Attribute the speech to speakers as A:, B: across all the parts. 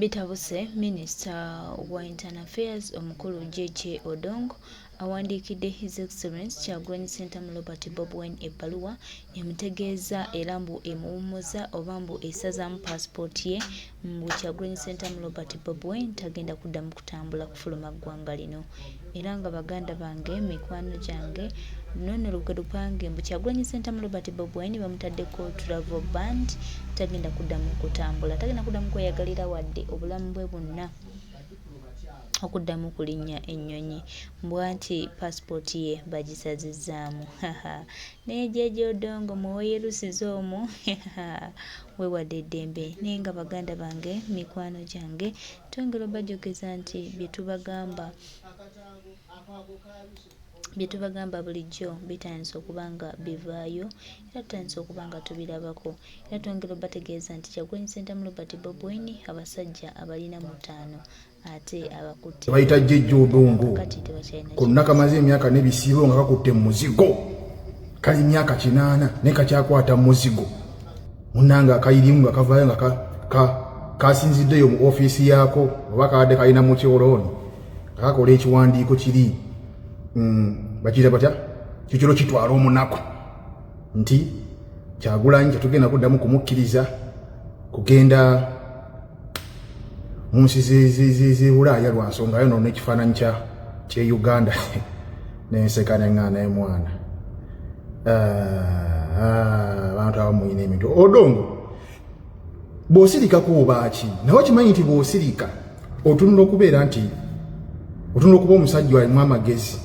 A: Bitabuse, Minisita wa Internal Affairs omukulu JJ Odong awandiikidde His Excellence Kyagulanyi Ssentamu Robert Bobi Wine ebbaluwa emutegeeza era mbu emuwummuza oba mbu esazaamu paasipooti ye mbu Kyagulanyi Ssentamu Robert Bobi Wine tagenda kuddamu kutambula kufuluma ggwanga lino. Era nga baganda bange, mikwano gyange, luno lukwe lupange mbu Kyagulanyi Ssentamu Robert Bobi Wine bamutaddeko travel ban, tagenda kuddamu kutambula, tagenda kuddamu kweyagalira wadde obulamu bwe bwonna okuddamu kulinnya ennyonyi mbu anti paasipooti ye bagisazizzaamu. Naye Jjajja Odongo mweweyerusiza omwo weewadde eddembe. Naye nga baganda bange, mikwano gyange, twongera obajjukiza nti bye tubagamba bye tubagamba bulijjo bitandise okuba nga bivaayo era tutandise okuba nga tubirabako era twongera obategeeza nti Kyagulanyi Ssentamu Robert Bobi Wine abasajja abalina mutaano ate abakutte
B: bayita Jjejja Odongo
A: kati tebakyalina
B: konna kamaze emyaka n'ebisiibo nga kakutte mu muzigo, kali myaka 80 naye kakyakwata mu muzigo. Munnange akayirimu nga kavaayo nga kasinziddeyo mu ofiisi yaako oba kabadde kalina mu kyolooni nga kakola ekiwandiiko kiri, bakiyita batya, kikiro kitwala omunaku nti Kyagulanyi tetugenda kuddamu kumukkiriza kugenda mu nsi z'e Bulaaya lwa nsonga yo nono ekifaananyi kye Uganda. Nenseka neŋŋaana emwana. Abantu abamu mulina ebintu. Odongo, bw'osirikako obaaki? Naye okimanyi nti bw'osirika otunula okubeera nti otunula okuba omusajja alimu amagezi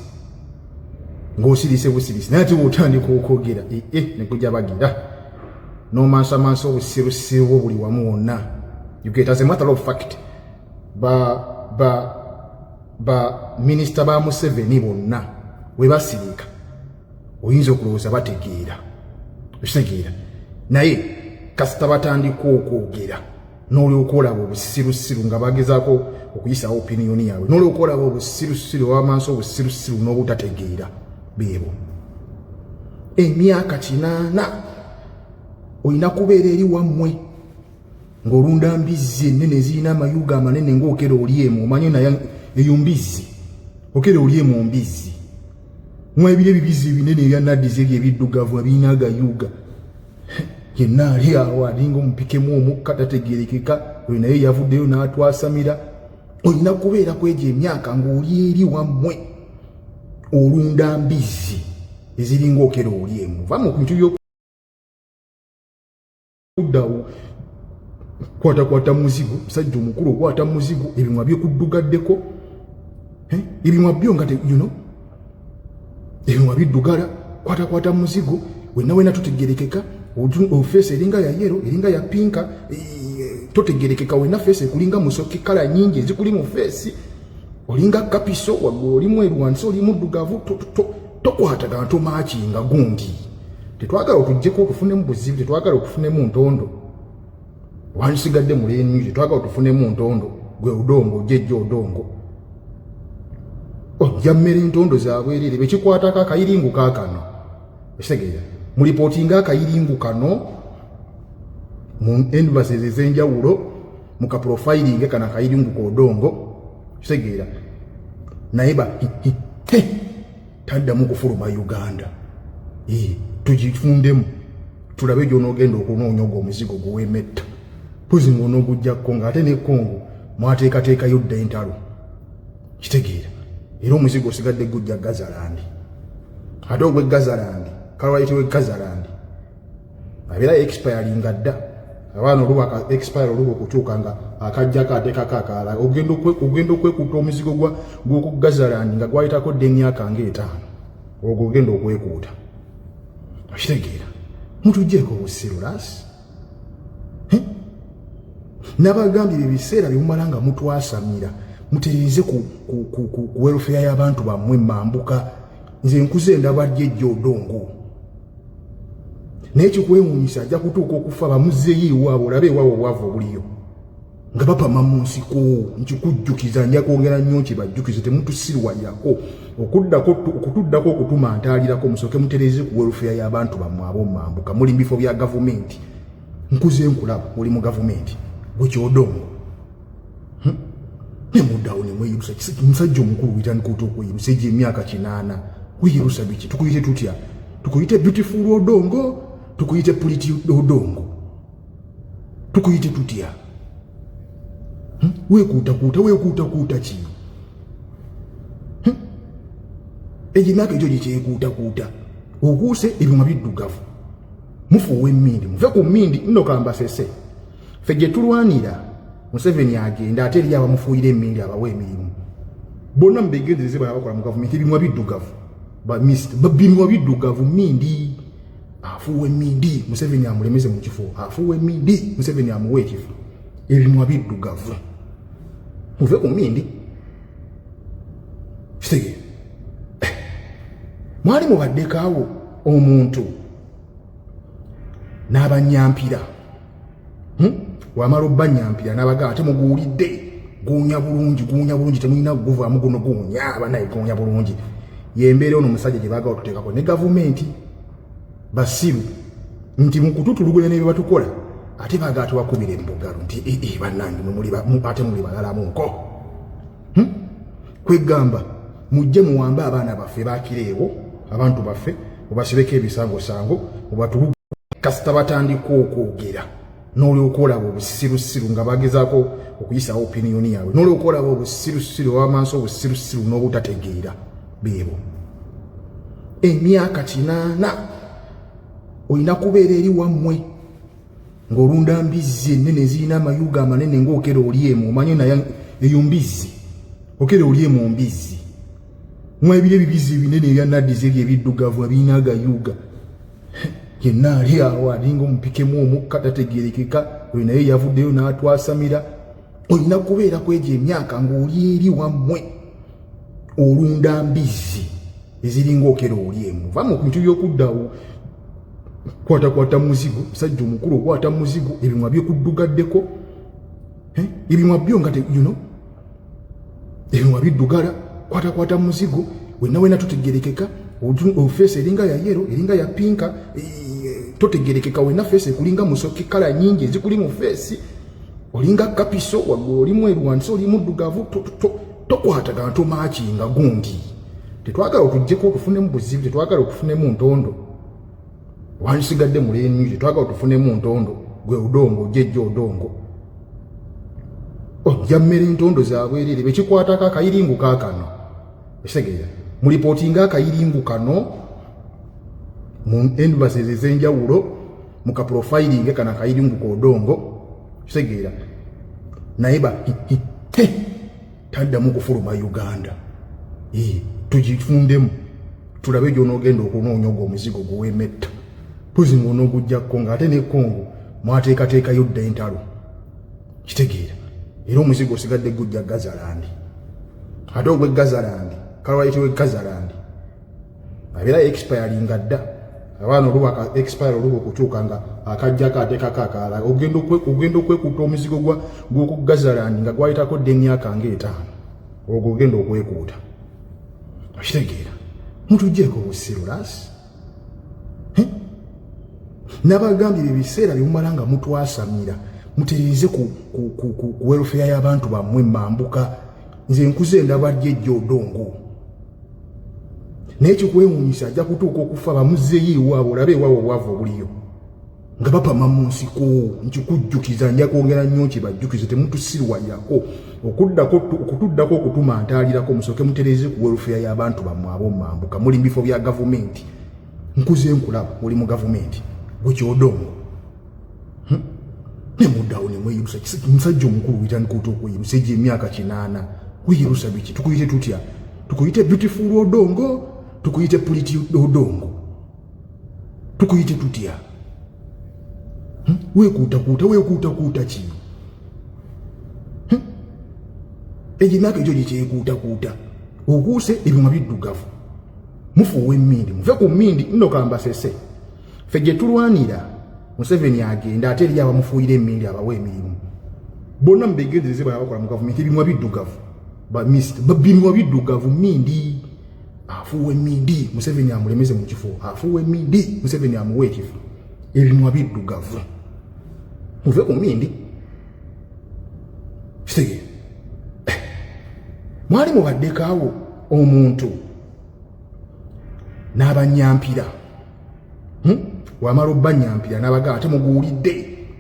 B: ng'osirise busirisi, naye ate bw'otandika okwogera ee ne bagira n'omansamansa obusirusiru bwo buli wamu wonna. You get, as a matter of fact, ba minisita ba Museveni bonna we basirika oyinza okulowooza bategeera, okitegeera, naye kasita batandika okwogera n'olyoka olaba obusirusiru nga bagezaako okuyisawo opinion yaabwe, n'olyoka olaba obusirusiru obamansa obusirusiru n'obutategeera. Beebo emyaka 80 olina kubeera eri wammwe ng'olunda mbizzi ennene ezirina amayuga amanene ng'okera oli emu, omanyi naye eyo mbizzi, okera oli emu mbizzi mwebiri ebibizzi ebinene ebya nadizi ebyo ebiddugavu ebirina agayuga. Yenna ali awo alinga omupikemu omukka, tategerekeka. Oyo naye yavuddeyo n'atwasamira. Olina kubeera ku egyo emyaka ng'oli eri wammwe olunda mbizzi eziringa okera oli emu. Va mu bintu byokuddawo kwatakwata muzigo. Musajja omukulu okwata muzigo, ebimwa byekuddugaddeko, ebimwa byo nga ebimwa biddugala, kwatakwata muzigo wenna wena, totegerekeka. Face eringa ya yellow, eringa ya pink, totegerekeka wenna. Face ekulinga musoke, colour nyingi ezikuli mu face, olinga kapiso, waggulu oli mweru, wansi oli muddugavu, tokwatagana, tomakinga gundi. Tetwagala otuggyeko otufunemu buzibu, tetwagala otufunemu ntondo. Wandisigadde mulenu, tetwagala otufunemu ntondo. Gwe Odongo, Jjejja Odongo, ojja mmere ntondo zabwerere. Bekikwatako akayiringu kaakano, ekitegeera mulipootinga akayiringu kano mu embassies ez'enjawulo, mu kaprofiling kano akayiringu k'Odongo, kitegeera, naye ba taddamu kufuluma Uganda. Tugifundemu tulabe gy'onoogenda okunoonya ogwo omuzigo guwemetta mpozi ng'onoogujja Kongo, ate ne Kongo mwateekateekayo dda entalo, kitegeera, era omuzigo osigadde gujja Gazaland, ate ogw'e Gazaland kalwayitibwa Gazaland abeera expiringa dda. Abaana oluba expire, oluba okutuuka nga akajjako ateekako akalala, ogenda okwekuuta omuzigo gw'oku Gazaland nga gwayitako dda emyaka nga 5, ogwo ogenda okwekuuta, okitegeera. Mutugjeeko obusiru lasi. Nabagambye ebiseera byemumala nga mutwasamira, mutereeze ku welfare y'abantu bammwe mambuka. Nze nkuze ndaba Jjejja Odongo, naye kikwewuunyisa ajja kutuuka okufa bamuzzeeyo ewaabwe, olabe ewaabwe obwavu obuliyo nga bapama mu nsiko. Nkikujjukiza, nja kwongera nnyo nkibajjukize, temutusirwalirako okutuddako okutuma ntaalirako. Musooke mutereeze ku welfare y'abantu bammwe ab'omambuka. Muli mu bifo bya gavumenti, nkuze nkulaba oli mu gavumenti, gwe kyodongo. Nemuddawo nemweyirusa. Musajja omukulu wetandika otya okweyirusa egyo emyaka 80? Weyirusa biki? Tukuyite tutya? Tukuyite Beautiful Odongo? Tukuyite Pretty Odongo? Tukuyite tutya? Weekuutakuuta, weekuutakuuta ki? Egyo emyaka egyo gikyekuutakuuta, okuuse ebyuma biddugavu, mufuuwa emmindi. Muve ku mmindi nno. Kambasese, ffe gye tulwanira Museveni agenda, ate eri abamufuuyira emmindi abawa emirimu. Bonna mubegendereze, bana bakola mu gavumenti, ebimwa biddugavu, bimwa biddugavu, mindi, afuuwa emmindi. Museveni amulemeze mu kifo, afuuwa emmindi. Museveni amuwa ekifo, ebimwa biddugavu. Muve ku mmindi. Kitegeera mwali mubaddekaawo omuntu n'abanyampira. Wamala obbanyampira n'abagaa, ate muguwulidde, guwunya bulungi, guwunya bulungi, temulina guvaamu guno, guwunya abanaye, guwunya bulungi. Yembeera ono omusajja gye baagala otuteekako ne gavumenti. Basiru nti mukututulugunya nebye batukola, ate baagala tubakubira embugalo nti ee, bannange, ate muli balalamuko. Kwegamba mujje muwambe abaana baffe bakireewo, abantu baffe mubasibeko ebisangosango, mubatulu. Kasita batandika okwogera, n'olyoka olaba obusirusiru nga bagezaako okuyisawo opinion yaabwe, n'olyoka olaba obusirusiru obamaaso, obusirusiru n'obutategeera. Beebo emyaka 80 olina kubeera eri wammwe ng'olunda mbizzi ennene ezirina amayuga amanene, ng'okera oli emu omanye naye eyo mbizzi, okera oli emu mbizzi mwebiri ebibizi ebinene ebya nadizi ebyo ebiddugavu abirina agayuga. Yenna ali awo alinga omupikemu omukka, tategerekeka. Oyo naye yavuddeyo n'atwasamira. Olina kubeera ku egyo emyaka ng'oli eri wammwe olunda mbizzi eziringa okera oli emu. Va mu bintu by'okuddawo kwatakwata muzigo. Musajja omukulu okwata muzigo, ebimwa byekuddugaddeko, ebimwa byo nga ebimwa biddugala, kwatakwata muzigo wenna wena, totegerekeka. Face eringa ya yellow, eringa ya pink, totegerekeka wenna. Face ekulinga musoke, color nyingi ezikuli mu face, olinga kapiso, waggulu oli mweru, wansi oli muddugavu. Tokwatagana, tomakinga gundi. Tetwagala otuggyeko otufunemu buzibu, tetwagala otufunemu ntondo. Wansigadde muleni, tetwagala otufunemu ntondo. Gwe Odongo, jejja Odongo, ojja mmere ntondo zabwerere. Bekikwatako akayiringu kaakano, ekitegeera mulipootinga akayiringu kano mu embassies ez'enjawulo, mu kaprofiling kano akayiringu k'Odongo. Kitegeera naye ba taddamu kufuluma Uganda, tugifundemu tulabe gy'onoogenda okunoonya ogwo omuzigo gweweemetta pozi ng'onoogujja Kongo. Ate ne Kongo mwateekateekayo dda entalo. Kitegeera era omuzigo osigadde gujja Gazaland, ate ogw'e Gazaland kalwayitibwa Gazaland abeera expiringa dda. Abaana oluba expire, oluba okutuuka nga akajjako ateekako akalala. Ogenda okwekuuta omuzigo gw'oku Gazaland nga gwayitako dda emyaka nga 5, ogwo ogenda okwekuuta. Okitegeera mutugjeeko obusiru lasi. Nabagambye ebiseera byemumala nga mutwasamira, mutereze ku welfare y'abantu bammwe mambuka. Nze nkuze ndaba jjejja Odongo, naye kikwewuunyisa ajja kutuuka okufa bamuzzeeyo ewaabwe, olabe ewaabwe obwavu obuliyo nga bapama mu nsiko. Nkikujjukiza, nja kwongera nnyo nkibajjukize, temutusirwalirako okutuddako okutuma ntaalirako. Musooke mutereze ku welfare y'abantu bammwe ab'omambuka. Muli mu bifo bya gavumenti, nkuze nkulaba oli mu gavumenti, gwe kyodongo. Nemuddawo nemweyirusa. Musajja omukulu wetandika otya okweyirusa egyo emyaka 80? Weyirusa biki? Tukuyite tutya? Tukuyite Beautiful Odongo? Tukuyite Pretty Odongo? Tukuyite tutya? Weekuutakuuta, weekuutakuuta ki? Egyo emyaka egyo gikyekuutakuuta, okuuse ebimwa biddugavu, mufuuwa emmindi. Muve ku mmindi nno. Kambasese, ffe gye tulwanira Museveni agenda, ate eri abamufuuyira emmindi abawa emirimu. Bonna mubegendereze, bana bakola mu gavumenti, ebimwa biddugavu, bimwa biddugavu, mindi, afuuwa emmindi. Museveni amulemeze mu kifo, afuuwa emmindi. Museveni amuwa ekifo, ebimwa biddugavu. Muve ku mmindi. Kitegeera. Mwali mubaddeko awo omuntu n'abanyampira, Wamala obbanyampira n'abagamba ate muguwulidde,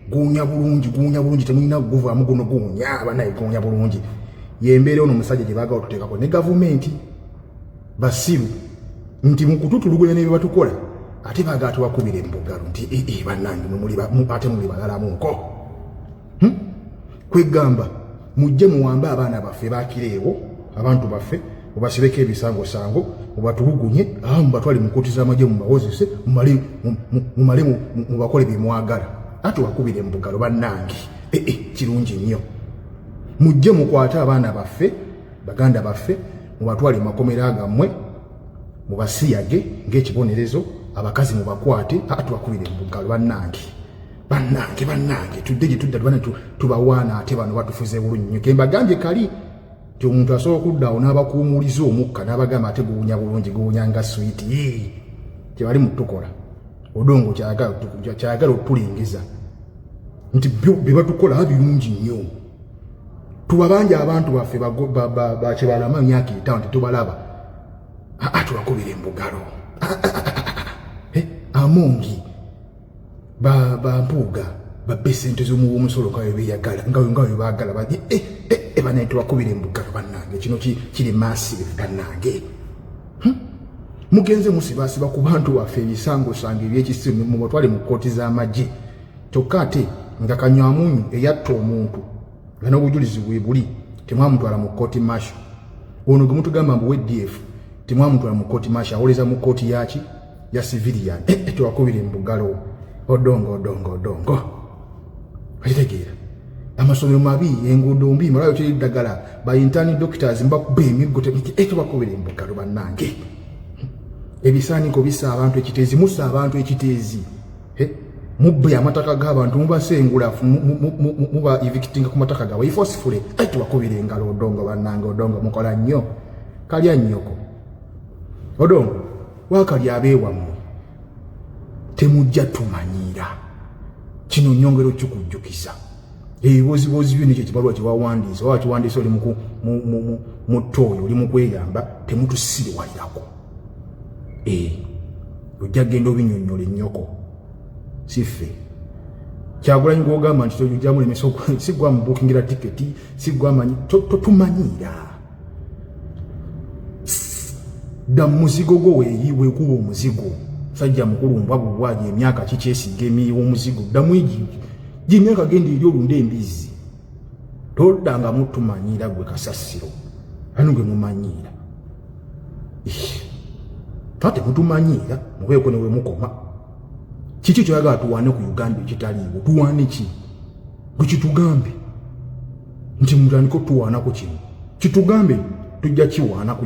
B: guwunya bulungi, guwunya bulungi, temulina guvaamu, guno guwunya abanaye, guwunya bulungi. Yembeera ono omusajja gye baagala otuteekako ne gavumenti basiru nti mu kututulugunya ne bye batukola ate baagala tubakubira embugalo nti ee eh, eh, bannange ate muli balalamuko, Kwegamba mujje muwambe abaana baffe bakireewo, abantu baffe mubasibeko ebisangosango, mubatulugunye, aa mubatwale mu kooti z'amagye, mubawozese, mumale mubakole byemwagala, ate wakubira embugalo bannange. Ee eh, kirungi nnyo. Mujje mukwate abaana baffe, baganda baffe, mubatwale makomera gammwe, mubasiyage ng'ekibonerezo, abakazi mubakwate, aa tubakubira embugalo bannange, bannange, bannange. Tudde gye tudda, tubane tubawaana ate bano batufuze bulungi nnyo. Kembagambye kali nti omuntu asobola okudda awo n'abakuumuliza omukka n'abagamba ate guwunya bulungi, guwunya nga swiiti. Kyebali mutukola, Odongo kyayagala otulingiza nti bye batukola birungi nnyo. Tubabanja abantu baffe bakyebalama emyaka 5 tetubalaba, aa tubakubira embugalo. Amongi bampuuga babbe sente z'omuwomusolo nga bwebeyagala, nga bwe baagala, eh, eh, eh, banaye tubakubira embugalo bannange. Kino kiri massive bannange. Mugenze musibasiba ku bantu baffe ebisangosanga ebyekisiru, mubatwale mu kkooti z'amagye, kyokka ate nga Kanywamunyu eyatta omuntu nga n'obujulizi bwe buli temwamutwala mu kkooti martial. Ono gwe mutugamba mbu ADF temwamutwala mu kkooti martial, awoleza mu kkooti yaki? Ya civilian. Tewakubira embugalo. Odongo, Odongo, Odongo, okitegeera? Amasomero mabi, enguudo mbi, malayo kiri ddagala, ba intern doctors mbakuba emiggo. Tebakubira embugalo bannange. Ebisaaniko bisa abantu ekiteezi, musa abantu ekiteezi, mubbe amataka g'abantu, mubasengula, muba evictinga ku mataka gaabwe forcefully. Tebakubira engalo. Odongo bannange, Odongo mukola nnyo, kalya nnyoko Odongo, wakali abeewammwe temujja tumanyiira. Kino nyongera okikujjukiza ebibozibozi byo nekyo ekibaluwa kyewawandiisa, oba wakiwandiisa oli mu ttooyo, oli mu kweyamba. Temutusiriwalirako, ojja kgenda obinyonnyola ennyoko, si ffe. Kyagulanyi gwogamba nti tojja mulemesa, si gwa mubukingira tiketi, si gwamanyi, totumanyiira. Dda muzigo gwo weeyi, weekuba omuzigo. Sajja mukulu mbwa bubwaji emyaka kikyesiga emiyiwa omuzigo. Ddamu egi gimyaka, genda eri olunde embizzi. Toddanga mutumanyiira gwe kasasiro ano gwe mumanyiira. Ate mutumanyiira, mubeeko ne wemukoma. Kiki kyoyagala tuwaane ku Uganda ekitaliiwo? Tuwaane ki? Gwe kitugambe nti mutandike otuwaanako kino, kitugambe, tujja kiwaana ku